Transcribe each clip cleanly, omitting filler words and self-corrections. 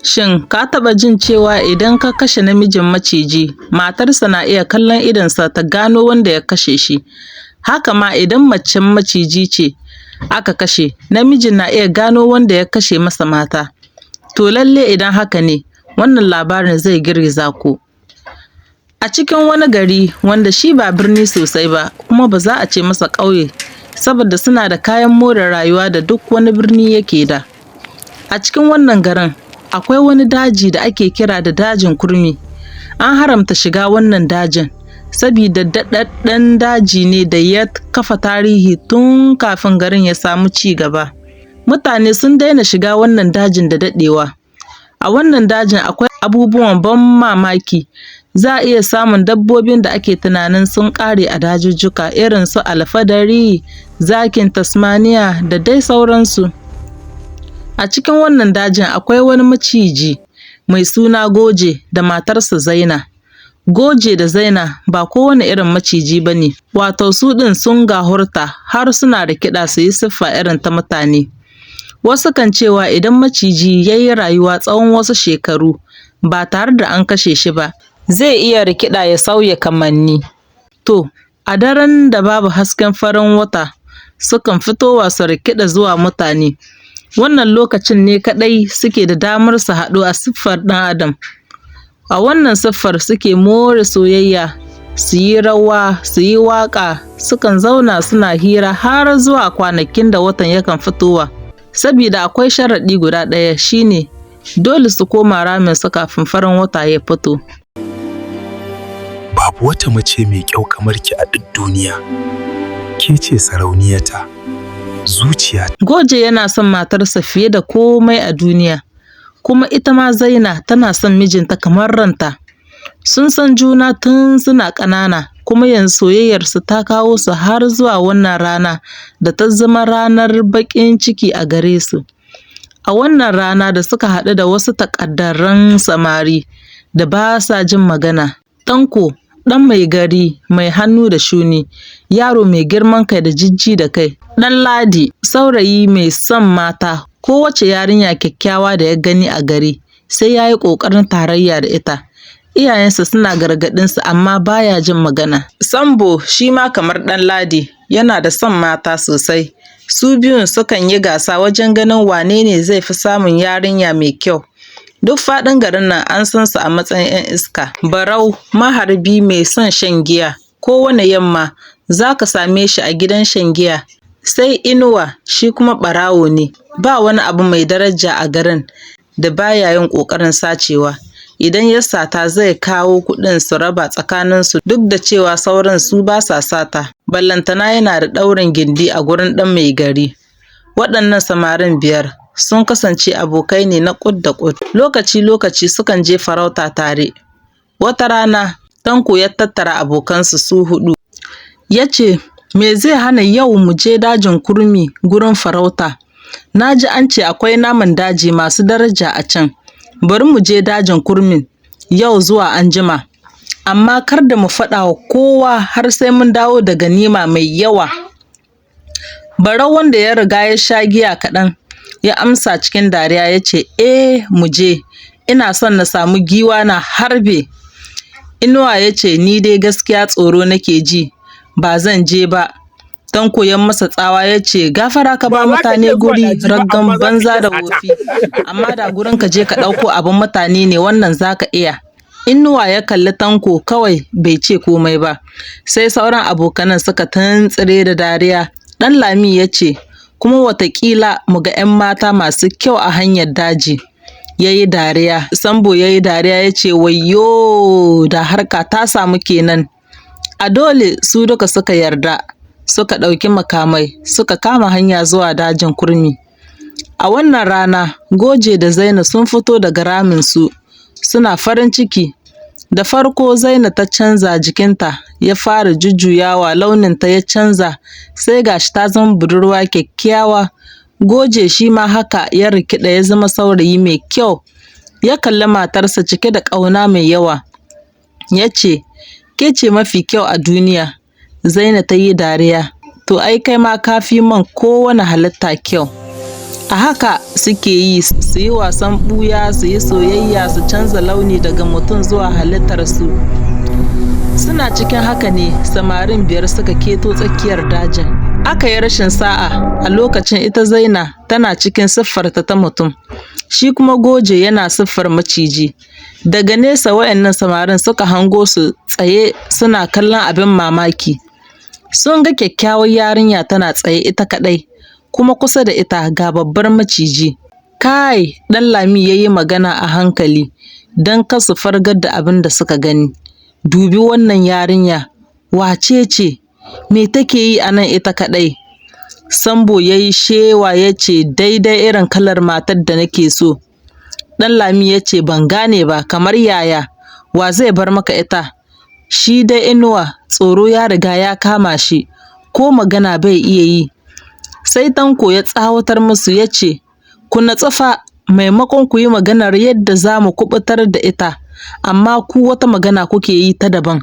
Shin ka taɓa jin cewa idan ka kashe namijin maciji, matarsa na iya kallon idonsa ta gano wanda ya kashe shi? Haka ma idan macen maciji ce aka kashe, namijin na iya gano wanda ya kashe masa mata. To lallai idan haka ne, wannan labarin zai girgiza ku. A cikin wani gari wanda shi ba birni sosai ba, kuma ba za a ce masa ƙauye, saboda suna da kayan more rayuwa da duk wani birni yake da. A cikin wannan garin, akwai wani daji da ake kira da dajin kurmi. An haramta shiga wannan dajin, sabida daɗaɗɗen daji ne da ya kafa tarihi tun kafin garin ya samu ci gaba. Mutane sun daina shiga wannan dajin da daɗewa. A wannan dajin akwai abubuwan ban mamaki. Za a iya samun dabbobin da ake tunanin sun ƙare a dajujjuka irin su alfadari, zakin Tasmaniya da dai sauransu. A cikin wannan dajin akwai wani maciji mai suna Goje da matarsa Zaina. Goje da Zaina ba kowane irin maciji ba ne, wato su ɗin sun gahurta har suna rikida su yi siffa irin ta mutane. Wasu kan cewa idan maciji ya yi rayuwa tsawon wasu shekaru ba tare da an kashe shi ba, zai iya rikida ya sauya kamanni. To, a daren da babu hasken farin wata, sukan fitowa su rikida zuwa mutane. Wannan lokacin ne kaɗai suke da damar su haɗu a siffar ɗan adam. A wannan siffar suke more soyayya, su yi rawa, su yi waƙa, sukan zauna suna hira har zuwa kwanakin da watan yakan fitowa. Sabida akwai sharaɗi guda ɗaya shine dole su koma raminsu kafin farin wata ya fito. Babu wata mace mai kyau kamar ki a duk duniya. Ke ce sarauniyata, zuciya. Goje yana son matarsa fiye da komai a duniya, kuma ita ma Zaina tana son mijinta kamar ranta. Sun san juna tun suna ƙanana, kuma yanzu soyayyarsu ta kawo su har zuwa wannan rana da ta zama ranar baƙin ciki a gare su. A wannan rana da suka haɗu da wasu taƙadaran samari da ba sa jin magana. Tanko, ɗan mai gari mai hannu da shuni, yaro mai girman kai da jijji da kai. Ɗanladi, saurayi mai son mata, kowace yarinya kyakkyawa da ya gani a gari, sai ya yi ƙoƙarin tarayya da ita. Iyayensa suna gargaɗinsa amma ba ya jin magana. Sambo shi ma kamar Ɗanladi, yana da son mata sosai. Su biyun sukan yi gasa wajen ganin wane ne zai fi samun yarinya mai kyau. Duk faɗin garin nan an san su a matsayin 'yan iska. Barau, maharbi mai son shan giya, kowane yamma za ka same shi a gidan shan giya. Sai Inuwa, shi kuma ɓarawo ne, ba wani abu mai daraja a garin da ba ya yin ƙoƙarin sacewa. Idan ya sata zai kawo kuɗin su raba tsakaninsu duk da cewa sauran su ba sa sata. Ballantana yana da ɗaurin gindi a gurin ɗan mai gari. Waɗannan samarin biyar sun kasance abokai ne na ƙud da ƙud. Lokaci-lokaci sukan je farauta tare. Wata rana, Tanko ya tattara abokansa su huɗu. Ya ce, Me zai hana yau mu je dajin kurmi gurin farauta? Na ji an ce akwai naman daji masu daraja a can. Bari mu je dajin kurmin yau zuwa anjima. Amma kar da mu faɗa wa kowa har sai mun dawo da ganima mai yawa. Barau wanda ya riga ya sha giya kaɗan, ya amsa cikin dariya ya ce, Eh, mu je, ina son na samu giwa na harbe. Inuwa ya ce, Ni dai gaskiya tsoro nake ji, ba zan je ba. Tanko ya masa tsawa ya ce, Gafara ka ba Ba za ka mutane iya zuwa guri daji ba, raggan amma za ka banza iya da sata. wofi. Amma da gurin ka je ka ɗauko abin mutane ne wannan za ka iya. Inuwa ya kalli Tanko kawai bai ce komai ba. Sai sauran abokanan suka tuntsire da dariya. Ɗan Lami ya ce, Kuma watakila mu ga 'yan mata masu kyau a hanyar daji. Ya yi dariya. Sambo ya yi dariya ya ce, Wayyo, da harka ta samu kenan. A dole su duka suka yarda, suka ɗauki makamai, suka kama hanya zuwa dajin kurmi. A wannan rana, Goje da Zaina sun fito daga raminsu, suna farin ciki. Da farko Zaina ta canza jikinta, ya fara jujjuyawa launinta ya canza, sai gashi ta zama budurwa kyakkyawa. Goje shi ma haka ya rikida ya zama saurayi mai kyau. Ya kalli matarsa cike da ƙauna mai yawa. Ya ce, Ke ce mafi kyau a duniya. Zaina ta yi dariya. To ai kai ma ka fi man kowane halitta kyau. A haka suke yi, su yi wasan ɓuya, su yi soyayya, su canza launi daga mutum zuwa halittarsu. Suna cikin haka ne samarin 5 suka keto tsakiyar dajin. Aka yi rashin sa'a a lokacin ita Zaina tana cikin siffarta ta mutum, shi kuma Goje yana siffar maciji. Daga nesa waɗannan samarin suka hango su tsaye suna kallon abin mamaki. Sun ga kyakkyawar yarinya tana tsaye ita kaɗai, kuma kusa da ita ga babbar maciji. Kai! Ɗanlami ya yi magana a hankali don kar su fargar da abin da suka gani. Dubi wannan yarinya, wace ce? Me take yi a nan ita kaɗai? Sambo ya yi shewa ya ce daidai irin kalar matar da nake so. Ɗanlami ya ce ban gane ba, kamar yaya? Wa zai bar maka ita? Shi dai Inuwa tsoro ya riga ya kama shi, ko magana bai iya yi. Sai Tanko ya tsawatar musu ya ce, ku natsu fa, maimakon ku yi maganar yadda za mu kuɓutar da ita, amma ku wata magana kuke yi ta daban.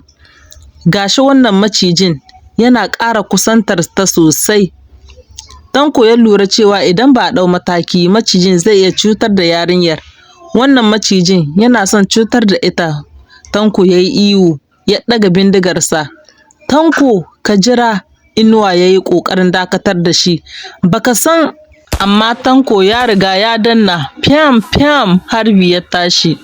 Ga shi wannan macijin yana ƙara kusantar ta sosai. Tanko ya lura cewa idan ba a ɗau mataki, macijin zai iya cutar da yarinyar. Wannan macijin yana son cutar da ita. Tanko ya yi ihu, ya ɗaga bindigarsa. Tanko, ka jira! Inuwa ya yi ƙoƙarin dakatar da shi. Baka san, amma Tanko ya riga ya danna, fyam fyam harbi ya tashi.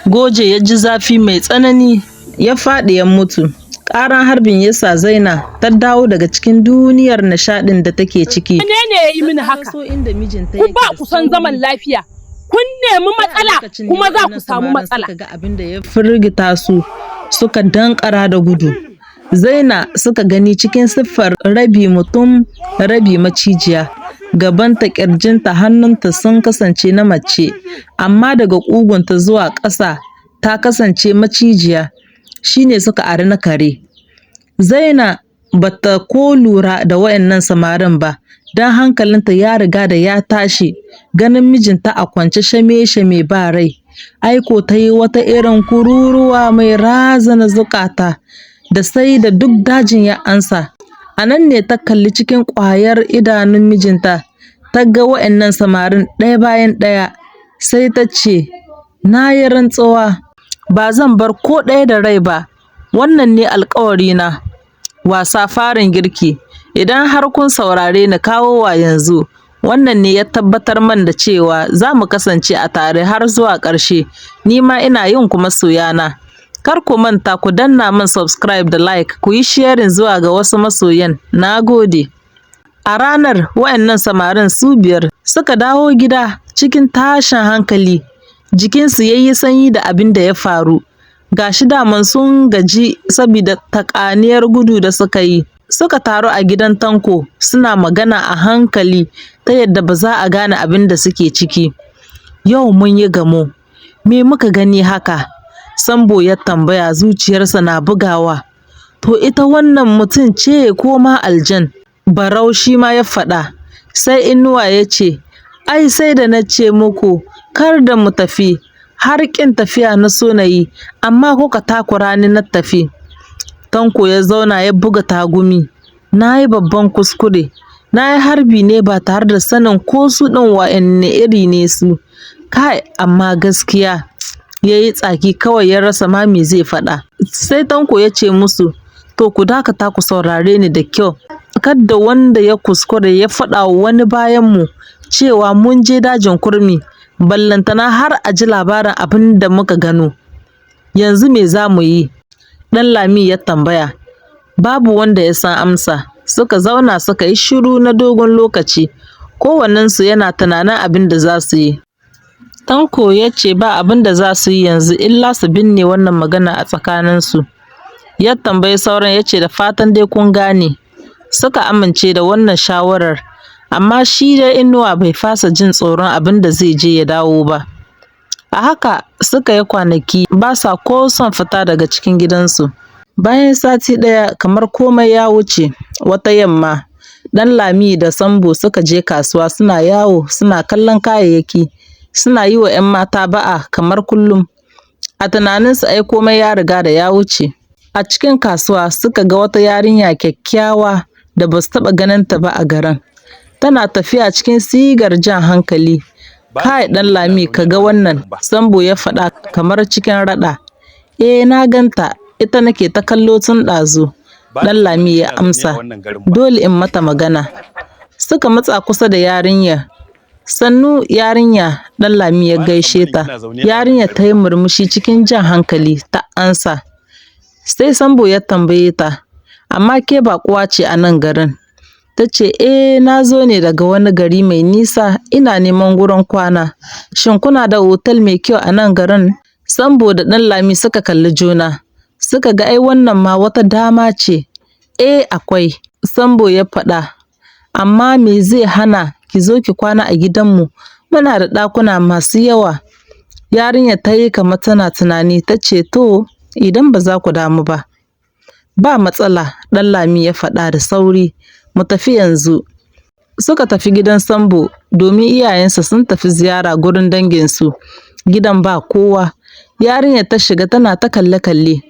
Goje ya ji zafi mai tsanani, ya faɗi ya mutu. Ƙaran harbin ya sa Zaina ta dawo daga cikin duniyar nishaɗin da take ciki. Menene ya yi mini haka? Ku ba ku son zaman lafiya. Kun nemi matsala kuma za ku samu matsala. Suka ga abin da ya firgita su, suka danƙara da gudu. Zaina suka gani cikin siffar rabi mutum rabi macijiya. Gabanta, ƙirjinta, hannunta sun kasance na mace, amma daga ƙugunta zuwa ƙasa ta kasance macijiya. Shi ne suka ari na kare. Zaina bata ko lura da waɗannan samarin ba, don hankalinta ya riga da ya tashi ganin mijinta a kwance shame-shame ba rai. Aiko ta yi wata irin kururuwa mai razana zukata da sai da duk dajin ya ansa. A nan ne ta kalli cikin ƙwayar idanun mijinta, ta ga waɗannan samarin ɗaya bayan ɗaya, sai ta ce, na yi rantsuwa, ba zan bar ko ɗaya da rai ba, wannan ne alƙawarina. Wasa farin girki. Idan har kun saurare ni kawowa yanzu, wannan ne ya tabbatar man da cewa za mu kasance a tare har zuwa ƙarshe. Ni ma ina yin ku masoyana. Kar ku manta ku danna min subscribe da like, ku yi sharing zuwa ga wasu masoyan. Na gode. A ranar, waɗannan samarin su 5 suka dawo gida cikin tashin hankali. Jikinsu ya yi sanyi da abin da ya faru. Ga shi daman sun gaji saboda taƙaniyar gudu da suka yi. Suka taru a gidan Tanko suna magana a hankali ta yadda ba za a gane abin da suke ciki. Yau mun yi gamo. Me muka gani haka? Sambo ya tambaya, zuciyarsa na bugawa. To ita wannan mutum ce ko ma aljan? Barau shi ma ya faɗa. Sai Inuwa ya ce, ai sai da na ce muku kar da mu tafi, har ƙin tafiya na so na yi, amma kuka takura ni na tafi. Tanko ya zauna ya buga tagumi. Na yi babban kuskure. Na yi harbi ne ba tare da sanin ko su ɗin waɗanne iri ne su. Kai, amma gaskiya ya yi tsaki kawai ya rasa ma me zai faɗa. Sai Tanko ya ce musu, to ku dakata ku saurare ni da kyau. Kada wanda ya kuskure ya faɗa wa wani bayan mu cewa mun je dajin kurmi, ballantana har a ji labarin abin da muka gano. Yanzu me za mu yi? Ɗanlami ya tambaya. Babu wanda ya san amsa. Suka zauna suka yi shiru na dogon lokaci. Kowannensu yana tunanin abin da za su yi. Tanko ya ce ba abin da za su yi yanzu illa su binne wannan magana a tsakaninsu. Ya tambayi sauran ya ce da fatan dai kun gane. Suka amince da wannan shawarar, amma shi dai Inuwa bai fasa jin tsoron abin da zai je ya dawo ba. A haka suka yi kwanaki ba sa ko son fita daga cikin gidansu. Bayan sati ɗaya kamar komai ya wuce, wata yamma, Ɗanlami da Sambo suka je kasuwa suna yawo suna kallon kayayyaki, suna yi wa 'yan mata ba'a kamar kullum. A tunaninsu ai komai ya riga da ya wuce. A cikin kasuwa suka ga wata yarinya kyakkyawa da ba su taɓa ganinta ba a garin. Tana tafiya cikin sigar jan hankali. "Kai Ɗanlami, ka ga wannan," Sambo ya faɗa kamar cikin raɗa. "Eh, na ganta, ita nake ta kallo tun ɗazu," Ɗanlami ya amsa. "Dole in mata magana." Suka matsa kusa da yarinyar. "Sannu yarinya," Ɗanlami ya gaishe ta. Yarinyar ta yi murmushi cikin jan hankali ta amsa. Sai Sambo ya tambaye ta, "Amma ke baƙuwa ce a nan garin?" Ta ce, "Eh, na zo ne daga wani gari mai nisa, ina neman wurin kwana. Shin kuna da otal mai kyau a nan garin?" Sambo da Ɗanlami suka kalli juna, suka ga ai wannan ma wata dama ce. "Eh, akwai," Sambo ya faɗa, "amma me zai hana ki zo ki kwana a gidanmu? Muna da ɗakuna masu yawa." Yarinyar ta yi kamar tana tunani, ta ce, "To, idan ba za ku damu ba." "Ba matsala," Ɗanlami ya faɗa da sauri, "mu tafi yanzu." Suka tafi gidan Sambo domin iyayensa sun tafi ziyara gurin danginsu. Gidan ba kowa. Yarinyar ta shiga tana ta kalle-kalle.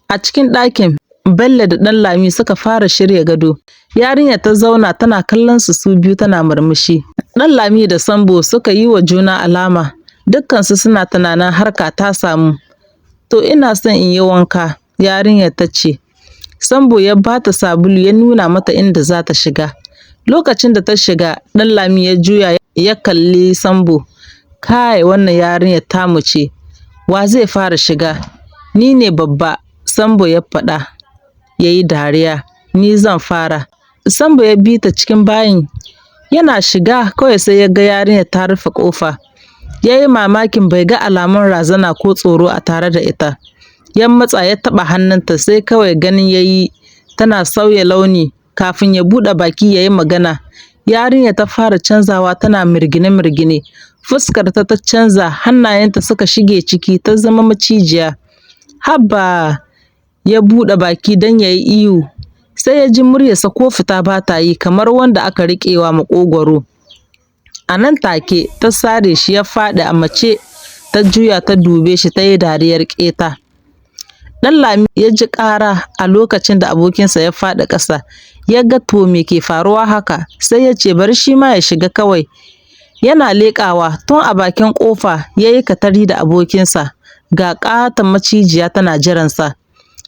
A cikin ɗakin, Bello da Ɗanlami suka fara shirya gado. Yarinyar ta zauna tana kallon su su biyu tana murmushi. Ɗanlami da Sambo suka yi wa juna alama. Dukkansu suna tunanin harka ta samu. "To, ina son in yi wanka," yarinyar ta ce. Sambo ya ba ta sabulu ya nuna mata inda za ta shiga. Lokacin da ta shiga, Ɗanlami ya juya ya kalli Sambo. "Kai, wannan yarinyar tamu ce. Wa zai fara shiga?" "Ni ne babba," Sambo ya faɗa, ya yi dariya. "Ni zan fara." Sambo ya bi ta cikin bayin. Yana shiga kawai sai ya ga yarinyar ta rufe ƙofa. Ya yi mamakin bai ga alamun razana ko tsoro a tare da ita. Ya matsa ya taɓa hannunta, sai kawai ganin ya yi tana sauya launi kafin ya buɗe baki ya yi magana. Yarinyar ta fara canzawa tana mirgine-mirgine. Fuskarta ta canza, hannayenta suka shige ciki, ta zama macijiya. "Haba!" Ya buɗe baki don ya yi ihu. Sai ya ji muryarsa ko fita ba ta yi, kamar wanda aka riƙewa maƙogwaro. A nan take ta sare shi ya faɗi a mace, ta juya ta dube shi ta yi dariyar ƙeta. Ɗanlami ya ji ƙara a lokacin da abokinsa ya faɗi ƙasa. Ya ga to me ke faruwa haka, sai ya ce bari shi ma ya shiga kawai. Yana leƙawa tun a bakin ƙofa ya yi katari da abokinsa. Ga ƙaton macijiya tana jiransa.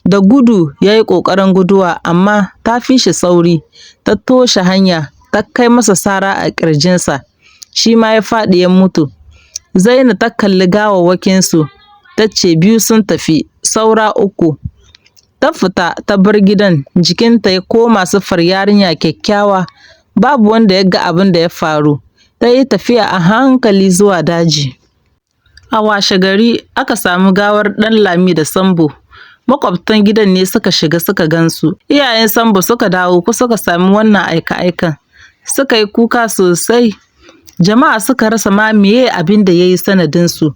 Da gudu ya yi ƙoƙarin guduwa, amma ta fi shi sauri, ta toshe hanya, ta kai masa sara a ƙirjinsa. Shi ma ya faɗi ya mutu. Zainab ta kalli gawawwakinsu, ta ce biyu sun tafi, saura uku. Ta fita ta bar gidan, jikinta ya koma siffar yarinya kyakkyawa, babu wanda ya ga abin da ya faru. Ta yi tafiya a hankali zuwa daji. A washe gari, aka sami gawar Ɗanlami da Sambo. Maƙwabtan gidan ne suka shiga suka gansu. Iyayen Sambo suka dawo suka sami wannan aika-aikan. Suka yi kuka sosai. Jama'a suka rasa ma meye abin da ya yi sanadinsu.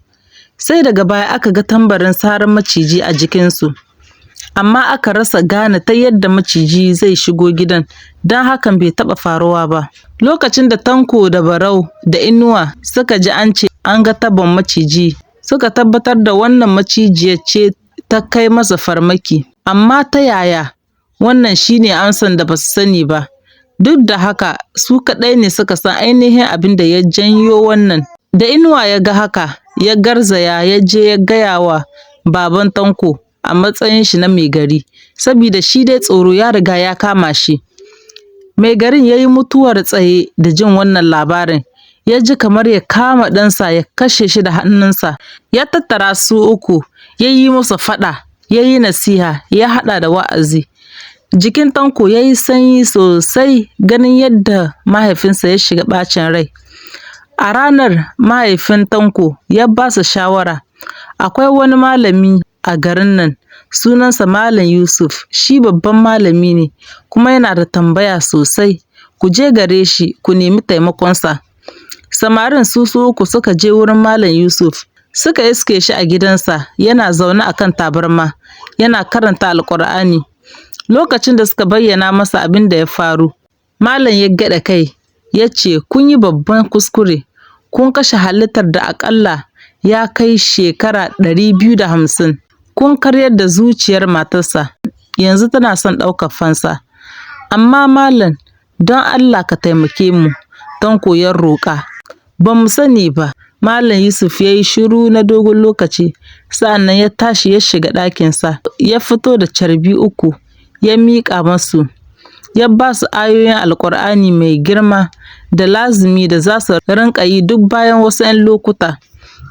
Sai daga baya aka ga tambarin saran maciji a jikinsu. Amma aka rasa gane ta yadda maciji zai shigo gidan, don hakan bai taɓa faruwa ba. Lokacin da Tanko da Barau da Inuwa suka ji an ce an ga tabon maciji, suka tabbatar da wannan macijiyar ce ta kai masa farmaki. Amma ta yaya? Wannan shi ne amsan da ba su sani ba. Duk da haka, su kaɗai ne suka san ainihin abin da ya janyo wannan. Da Inuwa ya ga haka, ya garzaya ya je ya gaya wa baban Tanko a matsayin shi na mai gari, sabida shi dai tsoro ya riga ya kama shi. Mai garin ya yi mutuwar tsaye da jin wannan labarin. Ya ji kamar ya kama ɗansa ya kashe shi da hannunsa. Ya tattara su uku, ya yi musu faɗa, ya yi nasiha, ya haɗa da wa'azi. Jikin Tanko ya yi sanyi sosai ganin yadda mahaifinsa ya shiga ɓacin rai. A ranar, mahaifin Tanko ya ba su shawara. Akwai wani malami a garin nan, sunansa Malam Yusuf, shi babban malami ne, kuma yana da tambaya sosai. Ku je gare shi, ku nemi taimakonsa. Samarin su uku suka je wurin Malam Yusuf. Suka iske shi a gidansa, yana zaune a kan tabarma, yana karanta Alƙur'ani. Lokacin da suka bayyana masa abin da ya faru, Malam ya gyaɗa kai, ya ce, "Kun yi babban kuskure, kun kashe halittar da aƙalla ya kai shekara 250. Kun karyar da zuciyar matarsa, yanzu tana son ɗaukar fansa." "Amma Malam, Don Allah ka taimake mu, Tanko ya roƙa. Ba mu sani ba. Malam Yusuf ya yi shiru na dogon lokaci, sa'an nan ya tashi ya shiga ɗakinsa, ya fito da carbi 3, ya miƙa masu. Ya ba su ayoyin Alƙur'ani mai girma da lazumi da za su rinƙa yi duk bayan wasu 'yan lokuta.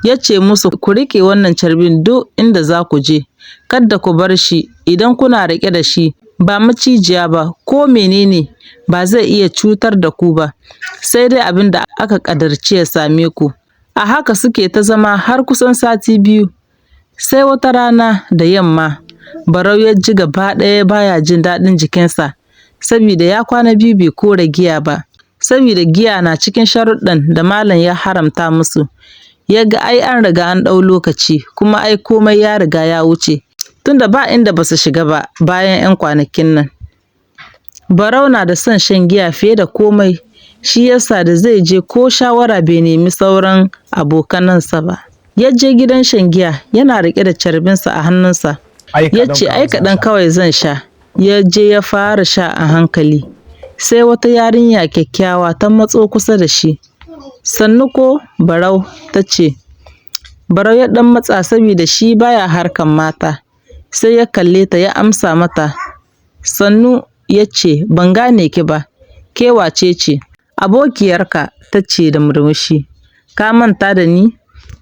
Ya ce musu, ku riƙe wannan carbin duk inda za ku je, kada ku bar shi, idan kuna riƙe da shi, ba macijiya ba ko menene ba zai iya cutar da ku ba, sai dai abin da aka ƙaddarci ya same ku. A haka suke ta zama har kusan sati 2. Sai wata rana da yamma, Barau ya ji gaba ɗaya baya jin daɗin jikinsa, saboda ya kwana 2 bai kora giya ba, saboda giya na cikin sharuɗɗan da malam ya haramta musu. Ya ga ai an riga an ɗau lokaci, kuma ai komai ya riga ya wuce, tunda ba inda ba su shiga ba bayan 'yan kwanakin nan. Barau na da son shan giya fiye da komai, shi yasa da zai je ko shawara bai nemi sauran abokanansa ba. Ya je gidan shan giya yana riƙe da carbinsa a hannunsa. Ya ce ai kaɗan kawai zan sha. Ya je ya fara sha a hankali. Sai wata yarinya kyakkyawa ta matso kusa da shi. Sannu ko Barau, ta ce. Barau ya ɗan matsa saboda shi baya harkan mata. Sai ya kalle ta ya amsa mata. Sannu, ya ce, ban gane ki ba, ke wace ce? Abokiyarka, ta ce da murmushi. Ka manta da ni?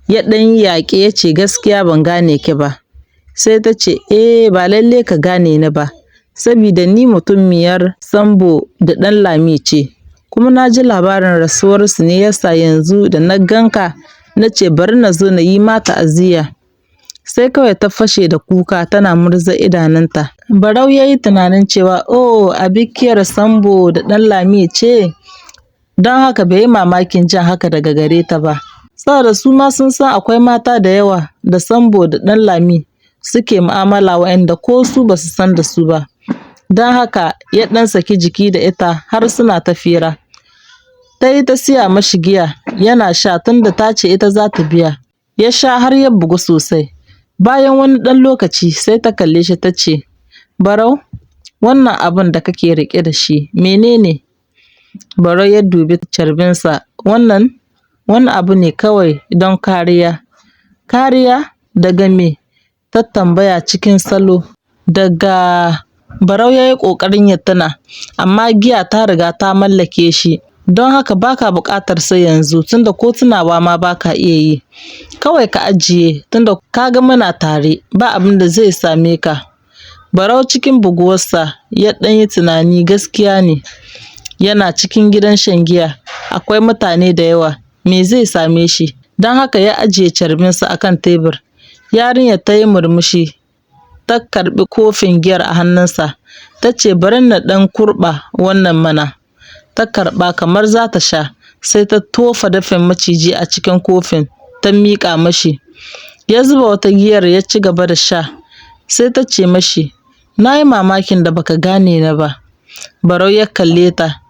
Ya ɗan yi yaƙe ya ce gaskiya ban gane ki ba. Sai ta ce, eh ba lalle ka gane ni ba, saboda ni mutumiyar Sambo da ɗan Lami ce. Kuma na ji labarin rasuwarsu ne yasa yanzu da na ganka na ce bari na zo na yi ma ta'aziyya. Sai kawai ta fashe da kuka tana murza idanunta. Barau ya yi tunanin cewa oh abokiyar Sambo da ɗan Lami ce, don haka bai yi mamakin jin haka daga gare ta ba. Saboda su ma sun san akwai mata da yawa da Sambo da ɗan Lami suke mu'amala waɗanda ko su ba su san da su ba. Don haka ya ɗan saki jiki da ita har suna ta fira. Ta yi ta siya mashi giya yana sha tunda ta ce ita za ta biya. Ya sha har ya bugu sosai. Bayan wani ɗan lokaci sai ta kalle shi ta ce, Barau, wannan abun da kake riƙe da shi menene? Barau ya dubi carbinsa. Wannan wani abu ne kawai don kariya. Kariya daga me? Ta tambaya cikin salo. Daga Barau ya yi ƙoƙarin ya tuna, amma giya ta riga ta mallake shi. Don haka baka buƙatar sa yanzu tunda ko tunawa ma baka iya yi. Kawai ka ajiye tunda ka ga muna tare, ba abin da zai same ka. Barau cikin buguwarsa ya ɗan yi tunani gaskiya ne. Yana cikin gidan shan giya, akwai mutane da yawa, me zai same shi? Don haka ya ajiye carbinsa a kan tebur. Yarinyar ta yi murmushi, ta karɓi kofin giyar a hannunsa, ta ce bari na ɗan kurɓa wannan mana. Ta karɓa kamar za ta sha, sai ta tofa dafin maciji a cikin kofin, ta miƙa mashi. Ya zuba wata giyar ya ci gaba da sha. Sai ta ce mashi, na yi mamakin da baka gane ni ba. Barau ya kalle ta,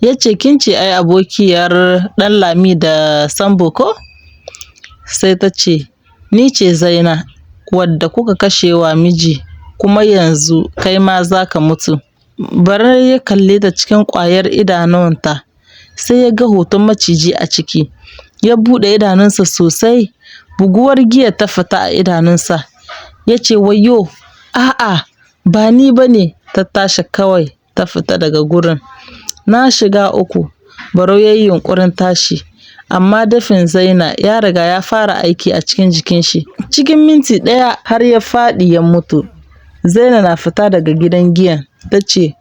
ya ce kin ce ai abokiyar ɗan Lami da Sambo ko? Sai ta ce, ni ce Zaina, wadda kuka kashe wa miji, kuma yanzu kai ma za ka mutu. Barau ya kalle ta cikin ƙwayar idanunta, sai ya ga hoton maciji a ciki. Ya buɗe idanunsa sosai, buguwar giya ta fita a idanunsa. Ya ce wayyo, a'a, ba ni ba ne. Ta tashi kawai ta fita daga gurin. Na shiga uku. Barau ya yi yunƙurin tashi, amma dafin Zaina ya riga ya fara aiki a cikin jikin shi. Cikin minti 1 har ya faɗi ya mutu. Zaina na fita daga gidan giyan, ta ce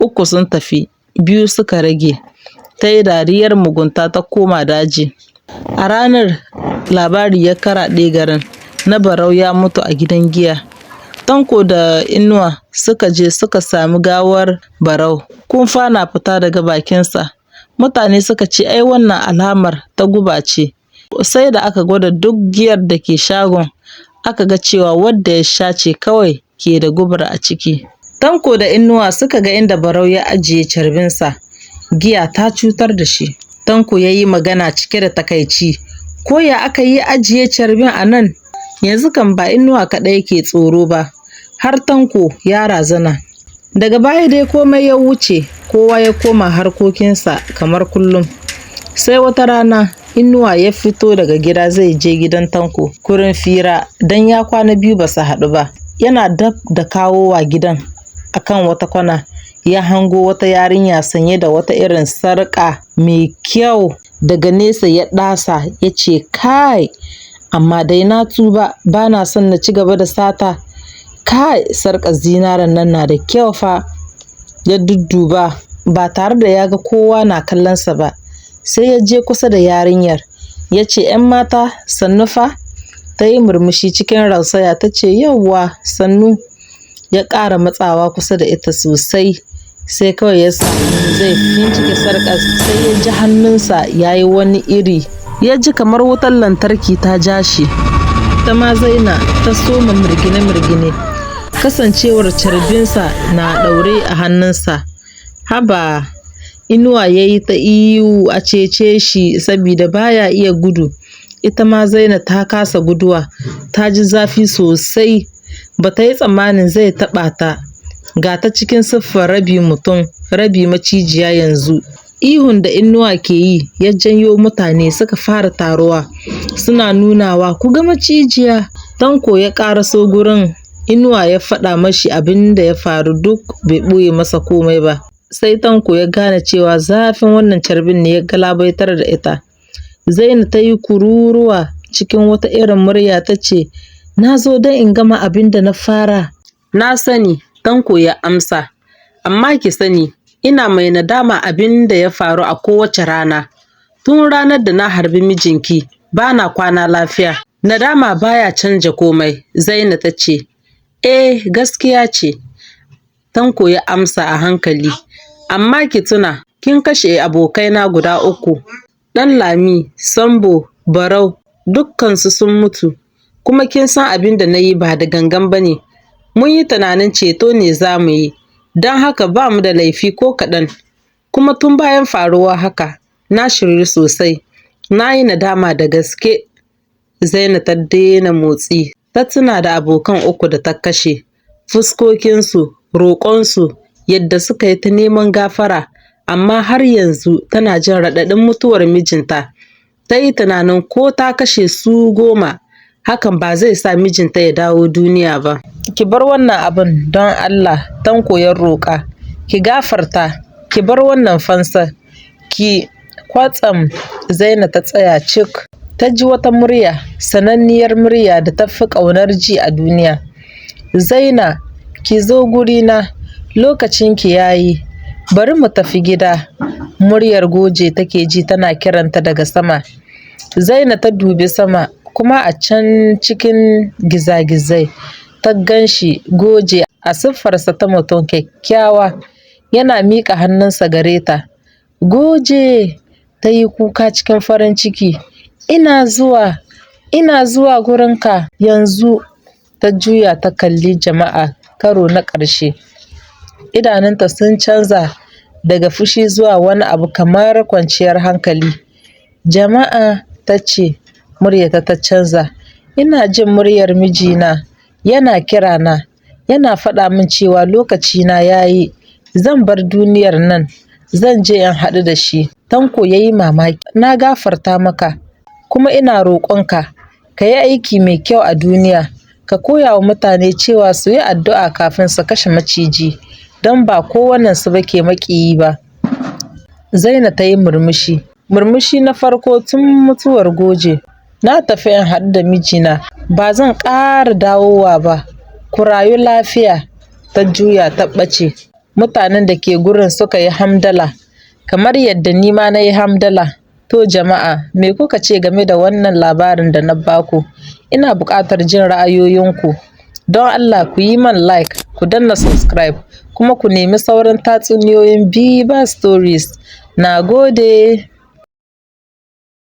3 sun tafi, 2 suka rage. Ta yi dariyar mugunta ta koma daji. A ranar labari ya karaɗe garin na Barau ya mutu a gidan giya. Tanko da Inuwa suka je suka sami gawar Barau. Kumfa na fita daga bakinsa. Mutane suka ce ai wannan alamar ta guba ce. Sai da aka gwada duk giyar da ke shagon, aka ga cewa wadda ya sha ce kawai ke da gubar a ciki. Tanko da Inuwa suka ga inda Barau ya ajiye carbinsa. Giya ta cutar da shi. Tanko ya yi magana cike da takaici. Ko ya aka yi ajiye carbin a nan? Yanzu kan ba Inuwa kaɗai ke tsoro ba, har Tanko ya razana. Daga baya dai komai ya wuce, kowa ya koma harkokinsa kamar kullum. Sai wata rana Inuwa ya fito daga gida zai je gidan Tanko kurin fira don ya kwana biyu ba su haɗu ba. Yana dab da kawowa gidan akan wata kwana ya hango wata yarinya sanye da wata irin sarƙa mai kyau daga nesa ya ɗasa ya ce kai amma dai na tuba ba na son na ci gaba da sata. Kai sarƙar zinaren nan na da kyau fa. Ya dudduba ba tare da ya ga kowa na kallonsa ba. Sai ya je kusa da yarinyar ya ce ‘yan mata sannu fa. Ta yi murmushi cikin rausaya ta ce yauwa sannu. Ya ƙara matsawa kusa da ita sosai sai kawai ya sa hannu zai fincike sarƙar sai ya ji hannunsa ya yi wani iri. Ya ji kamar wutar lantarki ta ja shi. Ita ma Zaina ta soma mirgine-mirgine kasancewar carbinsa na ɗaure a hannunsa. Haba! Inuwa ya yi ta ihu a cece shi sabida baya iya gudu. Ita ma Zaina ta kasa guduwa, ta ji zafi sosai. Ba ta yi tsammanin zai taɓa ta. Ga ta cikin siffar rabi mutum, rabi macijiya yanzu. Ihun da Inuwa ke yi ya janyo mutane suka fara taruwa. Suna nunawa ku ga macijiya. Tanko ya ƙaraso gurin Inuwa ya faɗa mashi abin da ya faru duk bai ɓoye masa komai ba. Sai Tanko ya gane cewa zafin wannan carbin ne ya galabaitar da ita. Zaina ta yi kururuwa cikin wata irin murya ta ce, Na zo don in gama abin da na fara. Na sani, Tanko ya amsa, amma ki sani, ina mai nadama abin da ya faru a kowace rana. Tun ranar da na harbi mijinki, ba na kwana lafiya. Nadama baya canja komai, Zaina ta ce. Eh, gaskiya ce. Tanko ya amsa a hankali. Amma ki tuna, kin kashe abokaina guda uku. Ɗan Lami, Sambo, Barau, dukkansu sun mutu. Kuma kin san abin da na yi ba da gangan ba ne. Mun yi tunanin ceto ne za mu yi, don haka ba mu da laifi ko kaɗan. Kuma tun bayan faruwar haka, na shiryu sosai. Na yi nadama da gaske. Zaina ta daina motsi. Ta tuna da abokan uku da ta kashe. Fuskokinsu, roƙonsu, yadda suka yi ta neman gafara, amma har yanzu tana jin raɗaɗin mutuwar mijinta. Ta yi tunanin ko ta kashe su 10, hakan ba zai sa mijinta ya dawo duniya ba. Ki bar wannan abun don Allah, Tanko ya roƙa. Ki gafarta, ki bar wannan fansar. Ki kwatsam Zaina ta tsaya cik. Ta ji wata murya, sananniyar murya da ta fi ƙaunar ji a duniya. Zaina, ki zo gurina, lokacinki ya yi. Bari mu tafi gida. Muryar Goje take ji tana kiranta daga sama. Zaina ta dubi sama, kuma a can cikin gizagizai ta gan shi Goje a siffarsa ta mutum kyakkyawa yana miƙa hannunsa gare ta. Goje! Ta yi kuka cikin farin ciki. Ina zuwa, ina zuwa gurinka yanzu. Ta juya ta kalli jama'a karo na ƙarshe. Idanunta sun canza daga fushi zuwa wani abu kamar kwanciyar hankali. Jama'a, ta ce, muryarta ta canza. Ina jin muryar mijina yana kirana, yana faɗa min cewa lokacina ya yi. Zan bar duniyar nan, zan je in haɗu da shi. Tanko ya yi mamaki. Na gafarta maka, kuma ina roƙonka ka yi aiki mai kyau a duniya. Ka koya wa mutane cewa su yi addu'a kafin su kashe maciji, don ba kowannensu ba ke maƙiyi ba. Zaina ta yi murmushi. Murmushi na farko tun mutuwar Goje. Na tafi in haɗu da mijina. Ba zan ƙara dawowa ba. Ku rayu lafiya. Ta juya ta ɓace. Mutanen da ke gurin suka yi hamdala, kamar yadda ni ma na yi hamdala. To jama'a, me kuka ce game da wannan labarin da na baku? Ina buƙatar jin ra'ayoyinku. Don Allah ku yi man like, ku danna subscribe, kuma ku nemi sauran tatsuniyoyin Biba Stories. Na gode.